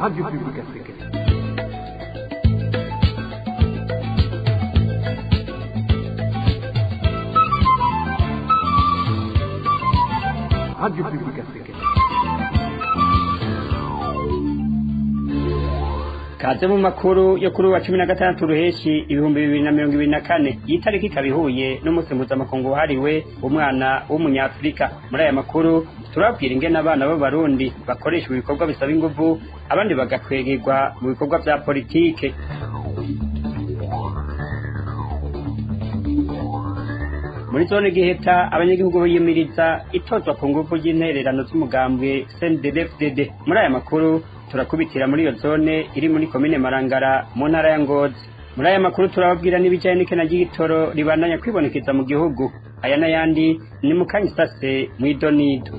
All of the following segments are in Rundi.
Radio Publique Africaine. Radio Publique Africaine. Kaze mu makuru yo kuri wa 16 ruheshi 2024 yitariki ikaba ihuye n'umunsi mpuzamakungu wahariwe umwana w'umunyafurika. Muri aya makuru turabwira ingene abana b'abarundi bakoresha ibikorwa bisaba inguvu, abandi bagakwegerwa mu bikorwa vya politike. Muri zone Giheta abanyagihugu biyimiriza itozwa ku nguvu ry'intererano z'umugambwe CNDD-FDD. Muri aya makuru turakubitira muri iyo zone iri muri komine Marangara mu ntara ya Ngozi. Muri aya makuru turababwira n'ibijanye n'ikena ry'igitoro ribandanya kwibonekeza mu gihugu. Aya n'ayandi ni mu kanya isase mw'idonido.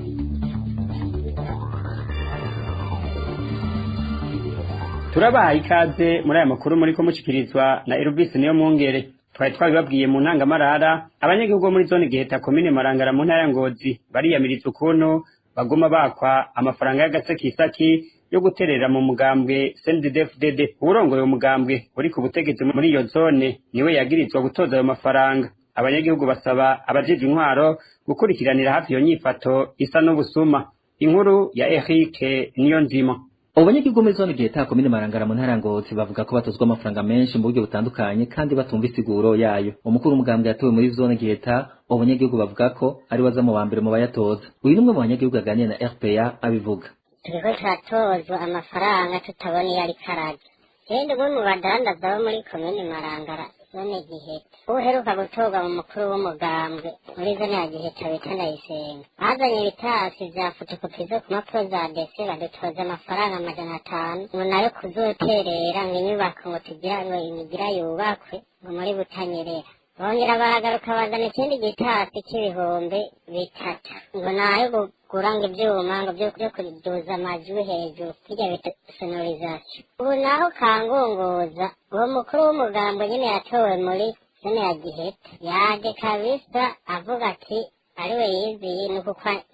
Turabahaye ikaze muri aya makuru muriko mushikirizwa na Elvis Niyomwungere. Twari twabibabwiye mu ntangamarara, abanyagihugu bo muri zone Giheta komine Marangara mu ntara ya Ngozi bariyamiriza ukuntu baguma bakwa amafaranga y'agasekisaki yo guterera mu mugambwe CNDD-FDD. Uwurongoye umugambwe uri ku butegetsi muri iyo zone niwe yagirizwa gutoza ayo mafaranga. Abanyagihugu basaba abajejwe intwaro gukurikiranira hafi iyo nyifato isa n'ubusuma. Inkuru ya Eric Niyonzima. Abo banyagihugu muri zone Giheta komine Marangara mu ntara ya Ngozi bavuga ko batozwa amafaranga menshi mu buryo butandukanye kandi batumva isiguro yayo. Umukuru w'umugambwe yatowe muri zone Giheta, abo banyagihugu bavuga ko ari we aza mu ba mbere mu bayatoza. Uyu ni umwe mu banyagihugu aganira na RPA abivuga. Turiko turatozwa amafaranga tutabona iyo ariko araja. Jewe ndi umwe mu badandaza bo muri komine Marangara zone Giheta. Uheruka gutorwa mu mukuru w'umugambwe muri zone ya Giheta bita Ndayisenga. Bazanye ibitasi vya fotokopi zo ku mpapuro za dese badutoza amafaranga 500 ngo nayo kuzoterera ngo inyubako ngo tugira ngo imigira yubakwe ngo muri Butanyerera. Bongera baragaruka bazana ikindi gitasi c'3,000 ngo nayo kugura ngo ivyuma ngo vyo kuduza amajwi hejuru kirya bita sonorisation. Ubu naho kangunguza uwo mukuru w'umugambo nyene yatowe muri zone ya Giheta yaje kabisa avuga ati ariwe yiziye ni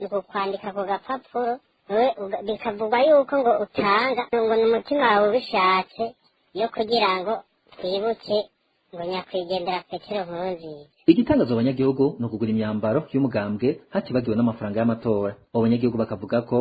ukukwandika ku gapapuro bikavugwa yuko ngo utanga ngo ni umutima wawe ubishatse yo kugira ngo twibuke ngo nyakwigendera Petero Nkurunziza. Igitangaza abanyagihugu ni ukugura imyambaro y'umugambwe hatibagiwe n'amafaranga y'amatora. Abo banyagihugu bakavuga ko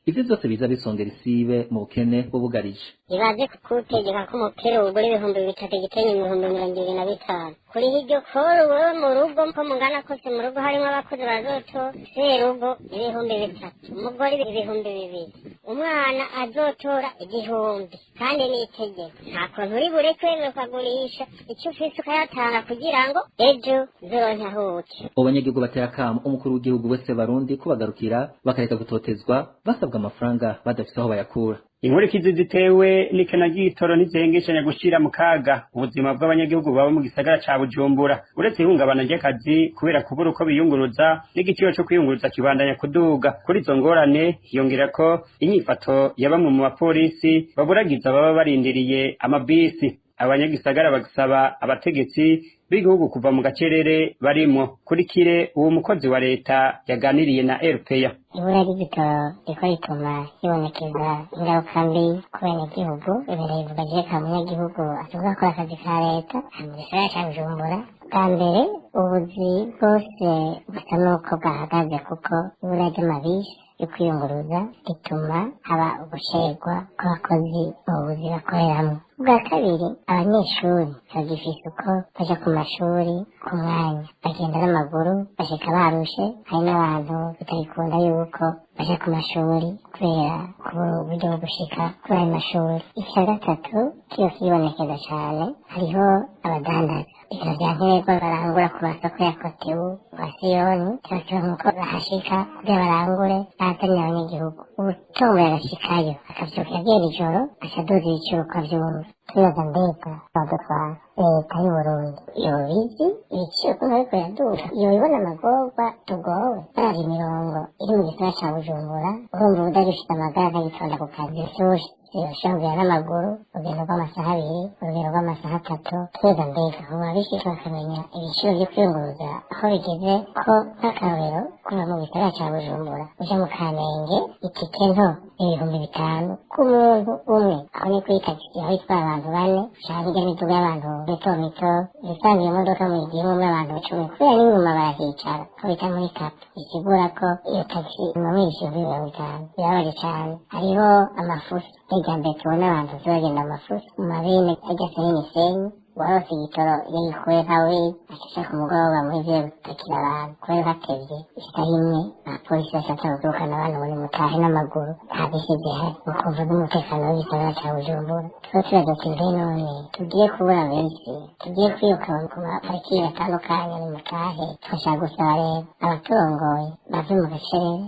ivyo vyose biza bisongera isibe mu bukene bubugarije. Ibaze kuwutegeka ko umupira ugura 3,000 igitenyi 25,000. Kuriha iryo koro wewe mu rugo mpo mungana kose mu rugo harimwo abakozi bazotora serugo 3,000, umugore 2,000, umwana azotora 1,000. Kandi ni itegeko, nta kuntu uri bureke wemewe ukagurisha icyo ufise ukayatanga kugira ngo ejo uzoronke aho uca. Abo banyagihugu batera akamo umukuru w'igihugu wese Barundi kubagarukira bakareka gutotezwa basabwa amafaranga badafise aho bayakura. Inkurikizi zitewe n'ikena ry'igitoro ntizihengeshanya gushira mu kaga ubuzima bw'abanyagihugu baba mu gisagara ca Bujumbura. Uretse ihungabana ry'akazi kubera kubura uko biyunguruza, n'igiciro co kwiyunguruza kibandanya kuduga. Kuri izo ngorane hiyongera ko inyifato ya bamwe mu bapolisi baburagiza baba barindiriye amabisi. Abanyagisagara bagasaba abategetsi b'igihugu kuva mu gacerere barimwo. Kurikire uwo mukozi wa leta yaganiriye na RPA. Ibura ry'igitoro riko rituma hibonekeza ingaruka mbi ku benegihugu. Imbere bivuga je ka munyagihugu asanzwe akora akazi ka leta mu gisagara ca Bujumbura. Bwa mbere ubuzi bwose busa n'uko bwahagaze kuko ibura ry'amabisi yo kwiyunguruza rituma haba ugucererwa kw'abakozi mu buzi bakoreramwo. Ubwa kabiri abanyeshuri ntibagifise uko baja ku mashuri ku mwanya, bagenda n'amaguru bashika barushe. Hari n'abantu bitagikunda yuko baja ku mashuri kubera kubura uburyo bwo gushika kuri ayo mashuri. Ica gatatu kiyo kiribonekeza cane, hariho abadandaza ibintu vya nkenerwa barangura ku masoko ya Kotebu, kwa Siyoni, kiba nkuko bahashika kugira barangure bazanire abanyagihugu. Uwutomboye agashikayo akavyuka agenda ijoro aca aduza ibiciro uko avyumva. Twibaza mbega badutwara leta y'Uburundi yoba izi ibiciro ukuntu biriko biraduga, yoba ibona amagorwa tugowe. Baravye imirongo iri mu gisagara ca Bujumbura, urumva uwudagifise amagara ntagitonda ku kazi. Vyose Ushobora kugenda n'amaguru urugendo rw'amasaha 2, urugendo rw'amasaha 3. Tweza mbega ubu abishika bakamenya ibiciro vyo kwiyunguruza aho bigeze, ko nk'akarorero kuva mu gisagara ca Bujumbura uja mu Kamenge itike nto 5000 ku muntu umwe, aho ni kuri tagisi aho itwara abantu 4 canke ijya miduga y'abantu mito mito isanga iyo modoka muyigiyemo umwe abantu 10, kubera n'inyuma barahicara aho bita muri kapu, bisigura ko iyo tagisi imamwisha 50,000. Birababaje cane. Hariho amafuso ijya mbere tubona abantu bagenda amafuso mu mabine ajya se n'imisenyi, uwarose igitoro iyo gikuye ntawe ashasha ku mugoroba muri vyo gutakira abantu kubera hatevye isaha imwe abapolisi bashaka guturukana abantu ngo nimutahe n'amaguru, nta bisi zihari. Ukumva n'umutekano w'igisagara ca Bujumbura tuba tubaza tuti mbe none tugiye kubura benshi, tugiye kwiruka ku maparikingi atandukanye nimutahe. Turashaka gusaba rero abaturongoye bave mu gacerere.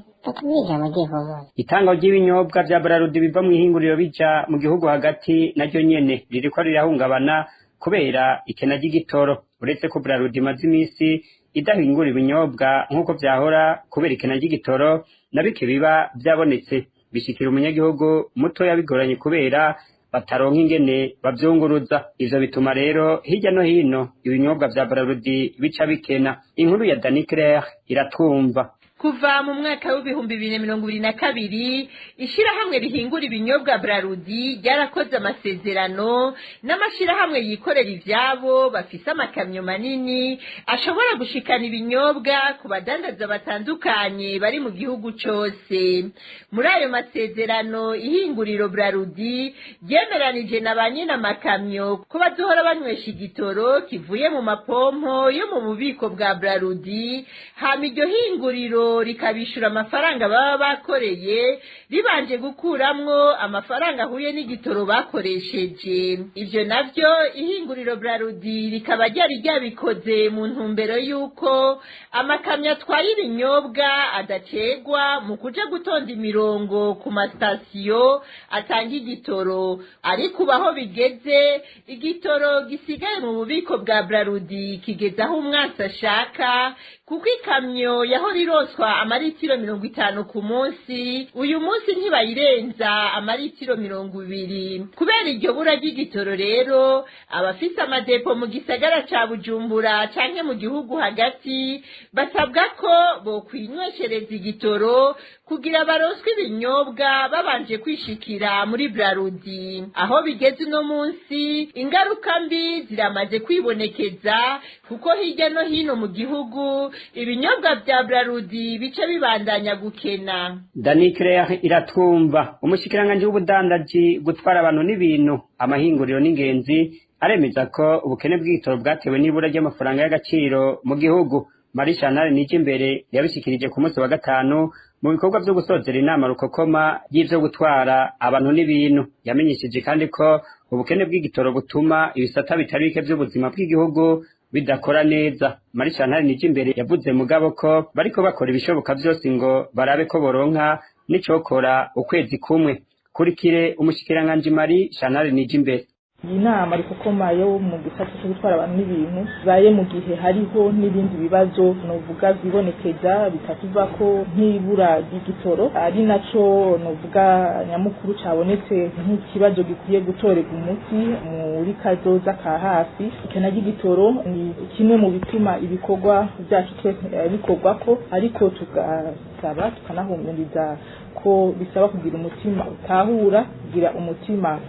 Itangwa ry'ibinyobwa vya Brarudi biva mu ihinguriro bija mu gihugu hagati naryo nyene ririko rirahungabana kubera ikena ry'igitoro. Uretse ko Brarudi imaze imisi idahingura ibinyobwa nk'uko vyahora kubera ikena ry'igitoro, na bike biba vyabonetse bishikira umunyagihugu mutoya bigoranye kubera bataronka ingene bavyunguruza. Ivyo bituma rero hirya no hino ibinyobwa vya Brarudi bica bikena. Inkuru ya Dani Claire iratwumva. Kuva mu mwaka w'2022 ishirahamwe rihingura ibinyobwa Brarudi ryarakoze amasezerano n'amashirahamwe yikorera ivyabo bafise amakamyo manini ashobora gushikana ibinyobwa ku badandaza batandukanye bari mu gihugu cose. Muri ayo masezerano ihinguriro Brarudi ryemeranije na ba nyina amakamyo ko bazohora banywesha igitoro kivuye mu mapompo yo mu bubiko bwa Brarudi, hama iryo hinguriro rikabishura amafaranga baba bakoreye ribanje gukuramwo amafaranga ahuye n'igitoro bakoresheje. Ivyo navyo ihinguriro Brarudi rikaba ryari ryabikoze mu ntumbero y'uko amakamyo atwaye ibinyobwa adacegwa mu kuja gutonda imirongo ku masitasiyo atanga igitoro. Ariko ubu aho bigeze igitoro gisigaye mu bubiko bwa Brarudi kigeze aho umwansi ashaka, kuko ikamyo yahora ironswa amaritiro 50 ku munsi uyu munsi ntibayirenza amaritiro 20. Kubera iryo bura ry'igitoro rero abafise amadepo mu gisagara ca Bujumbura canke mu gihugu hagati basabwa ko bokwinyweshereza igitoro kugira baronswe ibinyobwa babanje kwishikira muri Brarudi. Aho bigeze uno munsi ingaruka mbi ziramaze kwibonekeza, kuko hirya no hino mu gihugu ibinyobwa vya Brarudi bice bibandanya gukena. Dani Claire iratwumva. Umushikiranganje w'ubudandaji, gutwara abantu n'ibintu, amahinguriro n'ingenzi aremeza ko ubukene bw'igitoro bwatewe n'ibura ry'amafaranga y'agaciro mu gihugu. Marie Chantal Nijimbere yabishikirije ku munsi wa gatanu mu bikorwa vyo gusozera inama rukokoma y'ivyo gutwara abantu n'ibintu. Yamenyesheje kandi ko ubukene bw'igitoro butuma ibisata bitari bike vy'ubuzima bw'igihugu bidakora neza. Marie Chantal Nijimbere yavuze mugabo ko bariko bakora ibishoboka vyose ngo barabe ko boronka n'icokora ukwezi kumwe. Kurikire umushikiranganje Marie Chantal Nijimbere. Iyi nama rukokoma yo mu gisata cyo gutwara abantu n'ibintu baye mu gihe hariho n'ibindi bibazo novuga vyibonekeza bitatuvako nk'ibura ry'igitoro, ari naco novuga nyamukuru cabonetse nk'ikibazo gikwiye gutorerwa umuti muri kazoza ka hafi. Ikena ry'igitoro ni kimwe mu bituma ibikorwa vyacu bikorwako, ariko tugasaba tukanahumuriza ko bisaba kugira umutima utahura, kugira umutima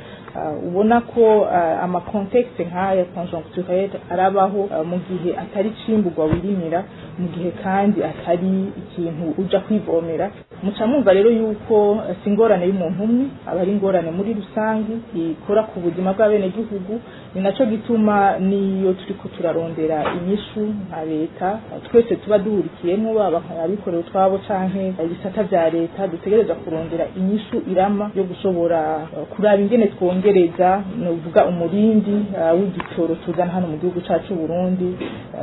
ubona ko ama contexte nk'aya conjoncturel arabaho mu gihe atari cimburwa wirimira, mu gihe kandi atari ikintu uja kwivomera. Muca mwumva rero yuko si ingorane y'umuntu umwe, aba ari ingorane muri rusangi ikora ku buzima bw'abenegihugu. Ni naco gituma niyo turiko turarondera inyishu nka leta twese tuba duhurikiyemwo, baba abikorera utwabo canke ibisata vya leta, dutegerezwa kurondera inyishu irama yo gushobora kuraba ingene twongereza novuga umurindi w'igitoro tuzana hano mu gihugu cacu Burundi,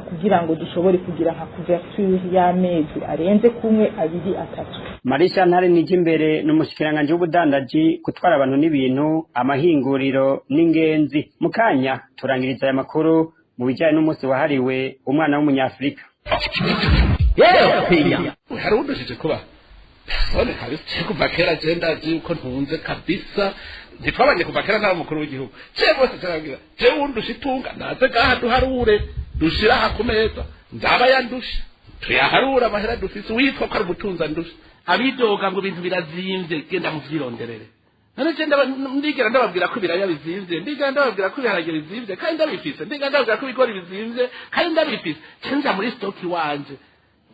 kugira ngo dushobore kugira nka couverture y'amezi arenze kumwe, 2, 3. Marie Chantal Nijimbere n'umushikiranganje w'ubudandaji, gutwara abantu n'ibintu, amahinguriro n'ingenzi. Mu kanya turangiriza aya makuru mu bijanye n'umunsi wahariwe umwana w'umunyafrika. Hari uwudushije kuba none kabisa kuva kera je ndazi yuko ntunze kabisa, Ntitwabanye kuva kera nta mukuru w'igihugu. Je bose turabwira, je wundusha itunga naze ngaha duharure, dushira aha ku meza, ndaba yandusha. Tuyaharura amahera dufise, witwa ko ari umutunzi andusha. Abidoga ngo ibintu birazimvye, genda muvyironderere. None je ndigera ndababwira ko ibiraya bizimvye, ndigera ndababwira ko ibiharage bizimvye, kandi ndabifise, ndigera ndababwira ko ibigori bizimvye, kandi ndabifise. Je nja muri stock iwanje,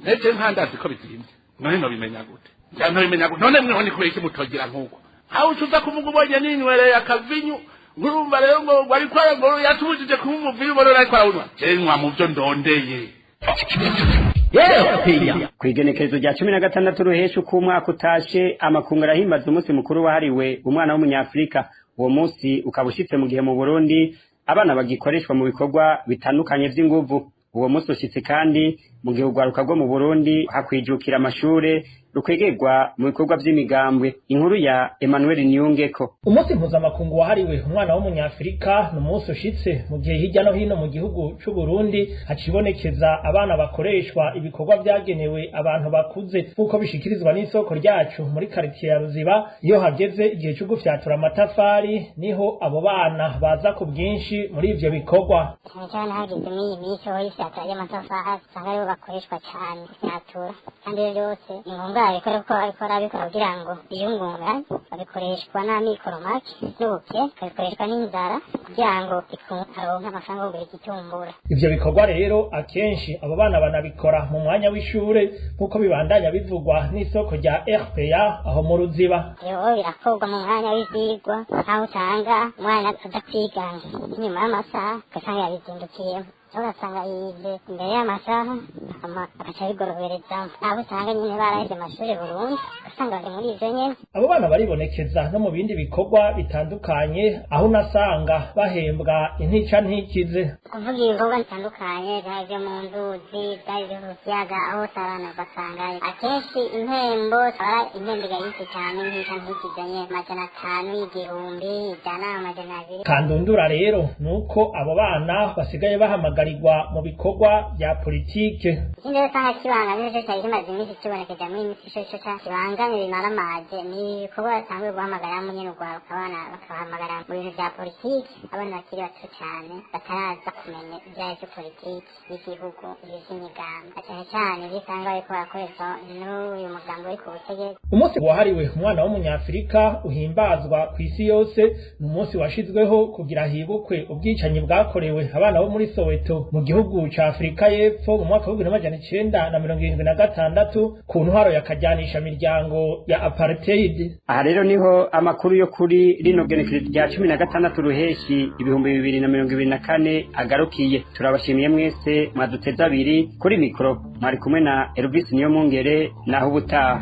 nje nkandazi ko bizimvye. None nobimenya gute? Nja nobimenya gute? None mweho ni kubera iki mutogira nk'uko? Aho ucuza kuvuga ubonye ninywereye akavinyu, ngurumva rero ngo ariko ngo yatubujije kunywa umuvinyu, ubona ariko arawunywa. Je nywa mu vyo ndondeye. Kw'igenekerezo rya 16 ruhesha uko umwaka utashe, amakungu arahimbaza umunsi mukuru wahariwe umwana w'umunyafurika. Uwo munsi ukaba ushitse mu gihe mu Burundi abana bagikoreshwa mu bikorwa bitandukanye vy'inguvu. Uwo munsi ushitse kandi mu gihe urwaruka rwo mu Burundi hakwijukira amashure rukwegerwa mu bikorwa vy'imigambwe. Inkuru ya Emmanuel Niyungeko. Umunsi mpuzamakungu wahariwe umwana w'umunyafurika ni umunsi ushitse mu gihe hirya no hino mu gihugu c'u Burundi hacibonekeza abana bakoreshwa ibikorwa vyagenewe abantu bakuze, nk'uko bishikirizwa n'isoko ryacu muri karitiye ya Ruziba. Iyo hageze igihe co gufyatura amatafari, niho abo bana baza ku bwinshi muri ivyo bikorwa. Cyane cyane hageze muri iyi minsi ho y'ifyatura ry'amatafari, usanga aribo bakoreshwa cyane gufyatura, kandi ibyo byose ni ngombwa babikora kuko babikora babikora kugira ngo biyungunganye. Babikoreshwa n'amikoro make n'ubuke, babikoreshwa n'inzara kugira ngo aronke amafaranga yo kugura igitumbura. Ivyo bikorwa rero akenshi abo bana banabikora mu mwanya w'ishure, nk'uko bibandanya bivugwa n'isoko rya RPA aho mu Ruziba. Rero birakorwa mu mwanya w'ivyigwa, aho usanga umwana aza kwiga inyuma y'amasaha, ugasanga yabizindukiyemo, ugasanga yize imbere y'amasaha, hama agaca abigoroberezamo. Abo usanga nyine baraheze amashuri burundu, ugasanga bari muri ivyo nyene. Abo bana baribonekeza no mu bindi bikorwa bitandukanye, aho unasanga bahembwa intica ntikize. Kuvuga ibikorwa bitandukanye, byaba ibyo mu nzuzi, byaba ibyo mu kiyaga, aho hose abana basanga akenshi impembo aba impembo igayitse cyane, intica ntikize nyene, 500, 1000, 100, 200. Kandundura rero nuko abo bana basigaye bahamagarirwa mu bikorwa vya politike. Ikindi rero usanga kibangamye, nico cari kimaze iminsi kibonekeza muri iyi minsi, ico kibangamye bimaramaje ni ibikorwa batanguye guhamagaramo nyene urwaruka, abana bakabahamagara mu bintu vya politike, abana bakiri bato cane bataraza kumenya ivyo politike y'igihugu, ivy'imigambi, na cane cane ivyo usanga bariko barakoreshwa n'uyu mugambi uri ku butegetsi. Umunsi wahariwe umwana w'umunyafurika uhimbazwa kw'isi yose ni umunsi washizweho kugira hibukwe ubwicanyi bwakorewe abana bo muri Soweto mu gihugu ca Afurika y'Epfo mu mwaka w'1976 ku ntwaro ya kajyanisha miryango ya apartheid. Aha rero niho amakuru yo kuri rino genekerezo rya 16 ruheshi 2024 agarukiye. Turabashimiye mwese mwaduteze abiri. Kuri mikoro mwari kumwe na Elvis Niyomwungere, naho ubutaha.